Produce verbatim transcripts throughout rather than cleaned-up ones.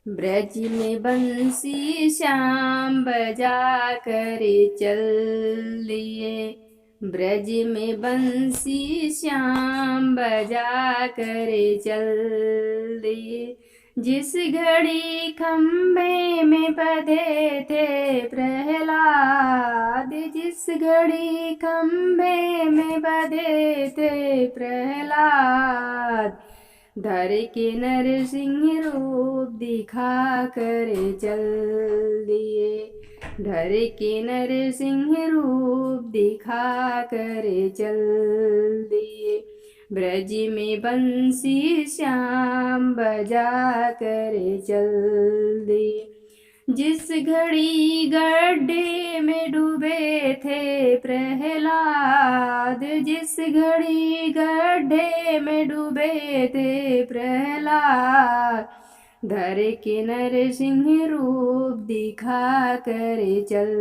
ब्रज में बंसी श्याम बजा कर चल दिए, ब्रज में बंसी श्याम बजा कर चल दिए। जिस घड़ी खंभे में बंधे थे प्रहलाद, जिस घड़ी खंभे में बंधे थे प्रहलाद, धर के नरसिंह रूप दिखा कर चल दिए, धर के नरसिंह रूप दिखा कर चल दिए। ब्रज में बंसी श्याम बजा कर चल दिए। जिस घड़ी गड्ढे में डूबे थे प्रहलाद, जिस घड़ी गड्ढे में डूबे थे प्रहलाद, धर के नरसिंह रूप दिखा कर चल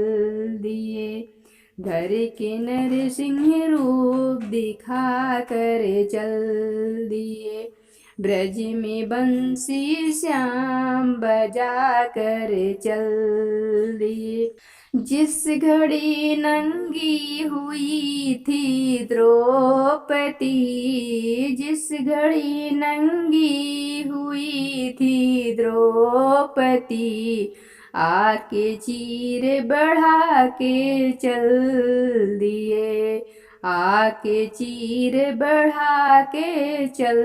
दिए, धर के नरसिंह रूप दिखा कर चल दिए। ब्रज में बंसी श्याम बजा कर चल दिए। जिस घड़ी नंगी हुई थी द्रौपदी, जिस घड़ी नंगी हुई थी द्रौपदी, आके चीर बढ़ा के चल दिए, आके चीर बढ़ा के चल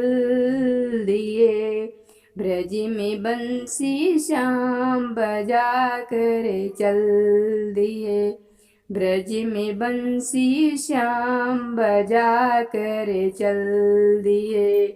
दिए। ब्रज में बंसी श्याम बजा कर चल दिए, ब्रज में बंसी श्याम बजा कर चल दिए।